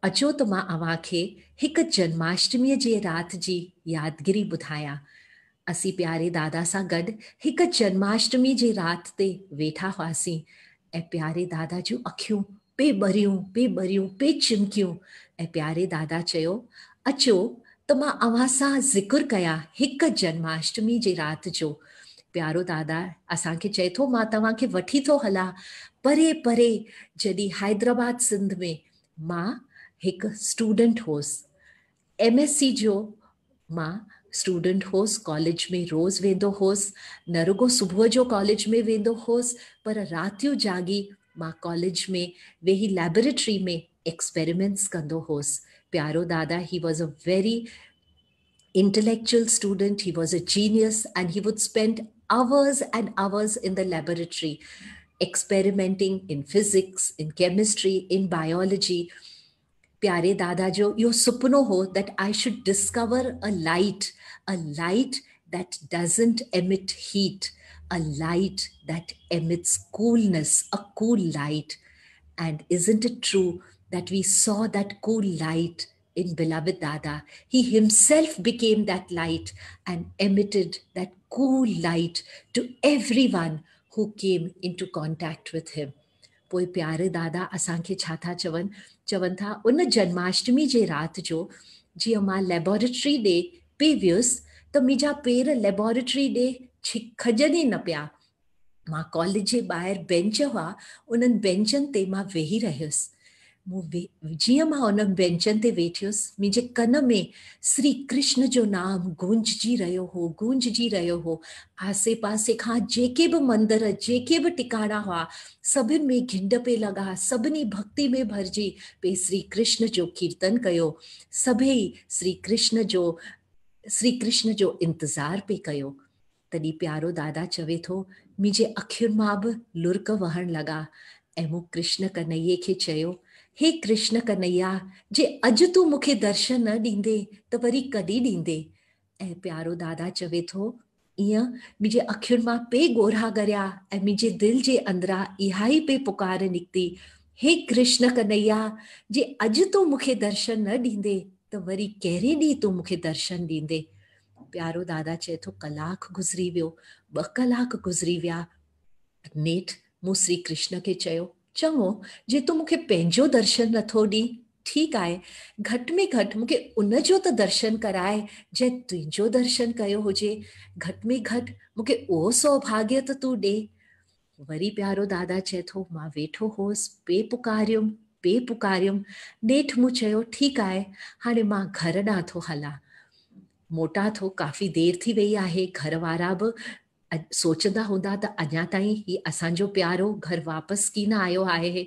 اچو ته مان اوهان کي هڪ جنماشٽميء جي رات جي يادگيري ٻڌايان. اسين پياري دادا سان گڏ هڪ جنماشٽمي جي رات تي ويٺا هئاسين ۽ پياري دادا جون اکيون پي ٻريون، پي ٻريون، پي چمڪيون ۽ پياري دادا چيو، اچو ته مان اوهان سان ذڪر ڪيان هڪ جنماشٽمي جي رات جو. پيارو دادا اسان کي چئي ٿو مان توهان کي وٺي ٿو هلان پري پري جڏهن حيدرآباد سنڌ ۾ مان هڪ اسٽوڊنٽ هوس. ايم ايس سي جو مان اسٽوڊنٽ هوس، ڪاليج ۾ روز ويندو هوس، نه رڳو صبح جو ڪاليج ۾ ويندو هوس پر راتيون جاڳي مان ڪاليج ۾ ويهي ليبارٽري ۾ ايڪسپيريمينٽس ڪندو هوس. پيارو دادا he was a very intellectual student, he was a genius and he would spend hours and hours in the laboratory experimenting in physics, in chemistry, in biology. پياري دادا جو اهو سپنو هو that I should discover a light, a light that doesn't emit heat, a light that emits coolness, a cool light. And isn't it true that we saw that cool light in beloved Dada? He himself became that light and emitted that cool light to everyone who came into contact with him. پوء پياري دادا اسان کي ڇا ٿا چون؟ چون ٿا ان جنماشٽمي جي رات جو جيئن مان ليبارٽري ڏي پي ويس ته منهنجا پير ليبارٽري ڏي کڄن ئي نه پيا. مان ڪاليج جي ٻاهر بينچ هئا انهن بينچن تي مان ويهي رهيس. مون جيئن مان انهن بينچن تي ويٺيس منهنجي ڪن ۾ سري ڪرشن جو نام گونججي رهيو هو، گونججي رهيو هو. آسي پاسي کان جيڪي به مندر، جيڪي به ٽڪاڻا هئا، سڀن ۾ گهنڊ پئي لڳا، سڀني ڀڳتي ۾ ڀرجي پئي سري ڪرشن جو ڪيرتن ڪيو. سڀئي سري ڪرشن جو سري ڪرشن جو انتظار پئي ڪيو. تڏهن پيارو دادا چوي ٿو، منهنجي اکين مان به لڙڪ وهڻ لڳا ۽ مون ڪرشن ڪنهيي کي چيو، هي ڪرشن ڪنهيا، جي اڄ تون مون کي درشن نه ڏيندين ته وري ڪڏهن ڏيندين؟ ۽ پيارو دادا چوي ٿو، ايئن منهنجي اکين مان پئي ڳوڙها ڳريا ۽ منهنجي دل جي اندران اها ئي پئي پڪار نڪتي، هي ڪرشن ڪنهيا، جي اڄ تون مون کي درشن نه ڏيندين ته وري ڪهڙي ڏينهن تون مون کي درشن ڏيندين؟ پيارو دادا چئي ٿو ڪلاڪ گذري ويو، ٻه ڪلاڪ گذري ويا. نيٺ مون سري ڪرشن کي چيو، چڱو، جي تون مون کي پنهنجو درشن نٿو ڏين، ٺيڪ آهي، گهٽ ۾ گهٽ مون کي ان جو ته درشن ڪراء جنهن تنهنجو درشن ڪيو هجي، گهٽ ۾ گهٽ مون کي اهو سوڀاڳيه ته تون ڏي. وري پيارو دادا چئي ٿو، مان ويٺو هوس، پئي پڪاريم، پئي پڪاريم، نيٺ مون چيو، ٺيڪ آهي، هاڻي مان گهر ڏانهن ٿو هلان. موٽان ٿو، ڪافي دير ٿي وئي آهي، گهر وارا به سوچندا هوندا ته اڃا تائين هي اسان جو پيارو گهر واپس ڪين آيو آهي.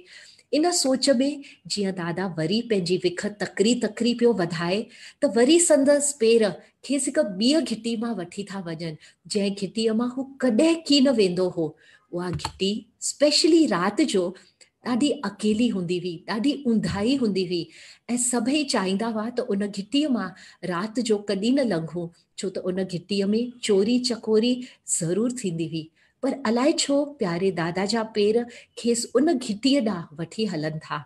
ان سوچ ۾ جيئن دادا وري پنهنجي وک تڪڙي تڪڙي پيو وڌائي ته وري سندس پير کيس هڪ ٻيء گهٽي مان وٺي ٿا وڃن، جنهن گهٽيء مان هو ڪڏهن ڪين ويندو هو. اها گهٽي اسپيشلي رات جو ڏاڍي اڪيلي هوندي هئي، ڏاڍي اونداهي هوندي هئي ۽ سڀئي چاهيندا هئا ته ان گهٽيء مان رات جو ڪڏهن نه لنگهون، ڇو ته ان گهٽيء ۾ چوري چڪوري ضرور ٿيندي هئي. پر الائي ڇو پياري دادا جا پير کيس ان گهٽيء ڏانهن وٺي هلن ٿا.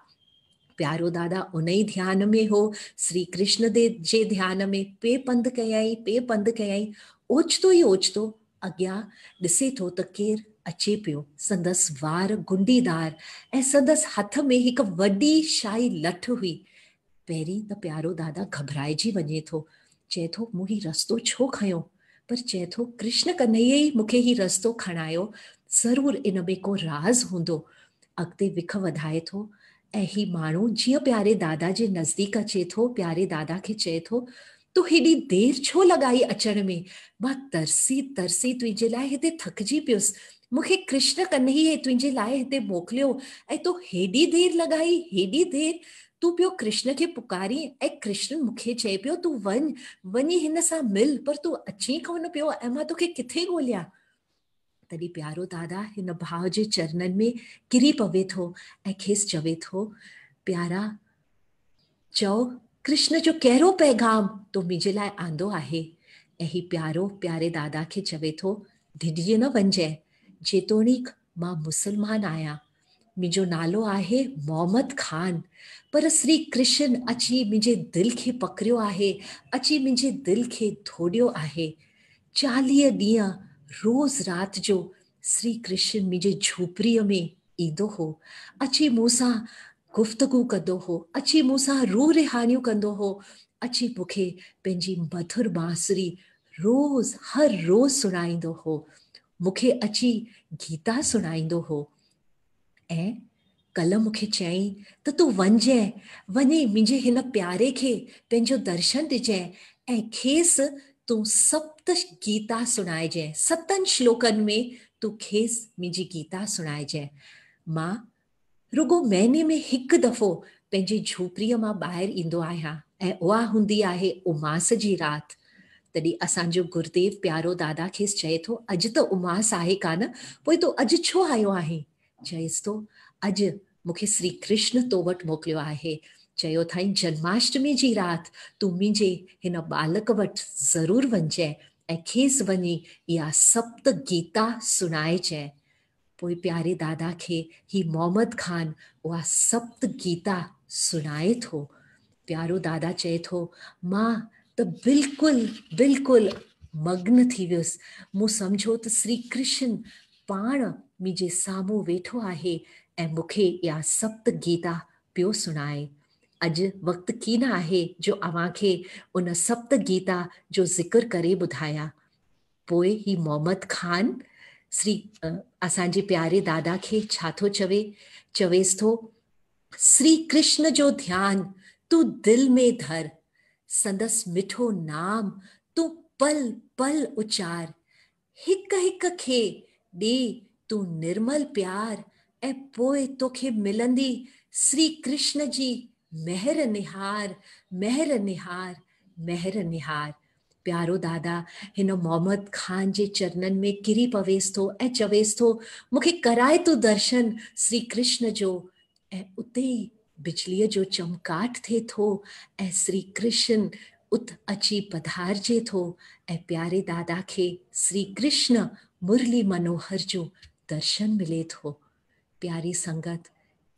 پيارو دادا ان ئي ڌيان ۾ هو، سري ڪرشن جي ڌيان ۾ پئي پنڌ ڪيائين، پئي پنڌ ڪيائين، اوچتو ئي اوچتو اڳيان ڏسي ٿو ته ڪير اچي پيو، سندس وار گهنڊيدار ۽ سندس هٿ ۾ هڪ وڏي شاهي لٺ هئي. پهرين ته پيارو دادا گهٻرائجي وڃي ٿو، چئي ٿو مون هي رستو ڇو کنيو؟ پر چئي ٿو ڪرشن ڪنهيي ئي مون کي هي رستو کڻايو، ضرور ان ۾ ڪو راز هوندو. اڳتي وک وڌائي ٿو ۽ هي ماڻهو جيئن پياري دادا جي نزديڪ اچي ٿو، پياري دادا کي چئي ٿو، تو هيڏي دير ڇو لڳائي اچڻ ۾؟ مان ترسي ترسي تنهنجي لاء هتي ٿڪجي پيس. مون کي ڪرشن ڪنهيي تنهنجي لاء هتي موڪليو ۽ تو هيڏي دير لڳائي، هيڏي دير؟ تون پيو ڪرشن کي پڪارين ۽ ڪرشن مون کي چئي پيو تون وڃ، وڃي هن سان مل، پر تون اچين ڪونه پيو ۽ مان توکي ڪٿي ڳوليان؟ تڏهن پيارو دادا هن ڀاء جي چرنن ۾ ڪري پوي ٿو ۽ کيس چوي ٿو، پيارا! چئو، ڪرشن جو ڪهڙو پيغام تو منهنجي لاء آندو آهي؟ ۽ هي پيارو پياري دادا کي چوي ٿو، ڊڄي نه وڃجانء، جيتوڻيڪ مان مسلمان آهيان، منهنجو نالو آهي محمد خان، پر سري ڪرشن اچي منهنجي دل کي پڪڙيو آهي، اچي منهنجي دل کي ڌوڏيو آهي. 40 ڏينهن روز رات جو سري ڪرشن منهنجي جهوپڙيء ۾ ايندو هو، اچي مون سان گفتگو ڪندو هو، اچي مون سان روح رهاڻيون ڪندو هو، اچي مون کي پنهنجي مڌر بانسري روز هر روز سڻائيندو هو، مون کي اچي گيتا سڻائيندو هو. ۽ ڪلهه مون کي چيائين ته تون وڃجانء، وڃي منهنجي هن پياري کي پنهنجو درشن ڏجانء ۽ کيس تون سپت گيتا سڻائجانء، ستن شلوڪن ۾ تون کيس منهنجي گيتا سڻائجانء. مان رڳو مهيني ۾ هڪ دفعو پنهنجي جهوپڙيء مان ٻاهر ايندو آهيان ۽ اها هوندي آهي اماس جي رات. تڏهن اسان جو گرديو پيارو دادا کيس چئي ٿو، اڄ ته اماس آهي ڪانه، پوء تون اڄ ڇو آيو آهين؟ چئيس ٿو، اڄ مون کي سري ڪرشن تو وٽ موڪليو آهي. چيو اٿائين، جنماشٽمي جي رات تون منهنجي هن ٻالڪ وٽ ضرور وڃجانء ۽ کيس وڃي اها سپت گيتا سڻائجانء. پوء پياري دادا کي هي محمد خان اها سپت گيتا سڻائي ٿو. پيارو دادا چئي ٿو، مان ته بلڪل بلڪل مگن ٿي ويس. مون سمجهيو ته سري ڪرشن پاڻ منهنجي سامهون ويٺو آهي ۽ مون کي اها سپت گيتا پيو سڻائي. اڄ وقت ڪين آهي جو اوهان کي ان سپت گيتا جو ذڪر ڪري ٻڌايان. پوء هي محمد خان سري اسان جي پياري دادا کي ڇا ٿو چوي؟ چويس ٿو، سري ڪرشن جو ڌيان تون دل ۾ ڌر، سندس مٺو نام تون پل پل اچار، هڪ هڪ کي ڏي تون نرمل پيار ۽ پوء توکي ملندي سري ڪرشن جي مهر نهار، مهر نهار، مهر نهار. پيارو دادا هن محمد خان جي چرنن ۾ ڪري پويس ٿو ۽ چويس ٿو، مون کي ڪرائي تون درشن سري ڪرشن جو. ۽ اتي ئي بجليء جو چمڪاٽ ٿئي ٿو ۽ سري ڪرشن ات اچي پڌارجي ٿو ۽ پياري دادا کي سري ڪرشن مرلي منوهر جو درشن ملي ٿو. پياري سنگت،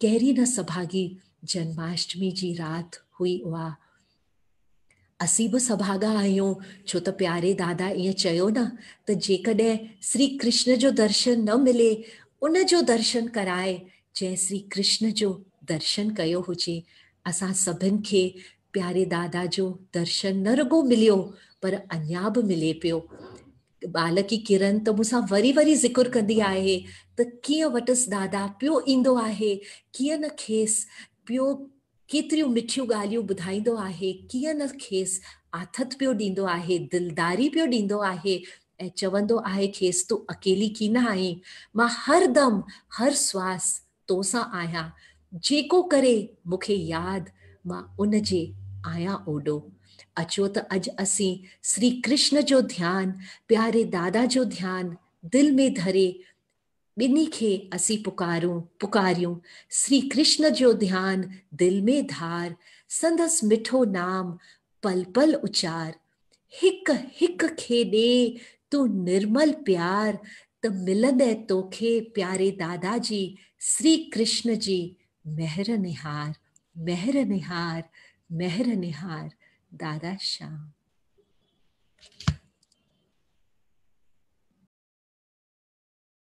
ڪهڙي نه سڀاڳي جنماشٽمي جي رات هئي اها. اسين به سڀاڳا آهيون، ڇو ته پياري دادا ائين چيو نه ته جيڪڏهن سري ڪرشن جو درشن نه ملي، ان جو درشن ڪرائي جنهن سري ڪرشن جو درشن ڪيو هجي. اسان سڀن کي پياري دادا جو درشن نه رڳو مليو پر اڃا به ملي پيو. ٻالڪي ڪرن ته مون سان وري وري ذڪر ڪندي آهي ته ڪيئن وٽس دادا پيو ايندو آهي، ڪيئن نه کيس پيو ڪيتريون مٺيون ڳالهيون ٻڌائيندو آهي، ڪيئن نه کيس آٿت پيو ڏيندو آهي، دلداري پيو ڏيندو آهي ۽ چوندو آهي کيس تون اڪيلي ڪين آهين، مان هر دم هر سواس تو سان آهيان، جيڪو ڪري مون کي ياد مان ان جي آهيان اوڏو. اچو ته اڄ اسين سري ڪرشن جو ڌيان، پياري دادا جو ڌيان دل ۾ ڌري ٻنهي کي اسين پڪارون، پڪاريون، سري ڪرشن جو ڌيان دل ۾ ڌار، سندس مٺو نام پل پل اچار، هڪ هڪ کي ڏي تون نرمل پيار، ته ملندئي توکي پياري دادا جي سري ڪرشن جي مهر نهار، مهر نهار، مهر نهار، دادا شيام.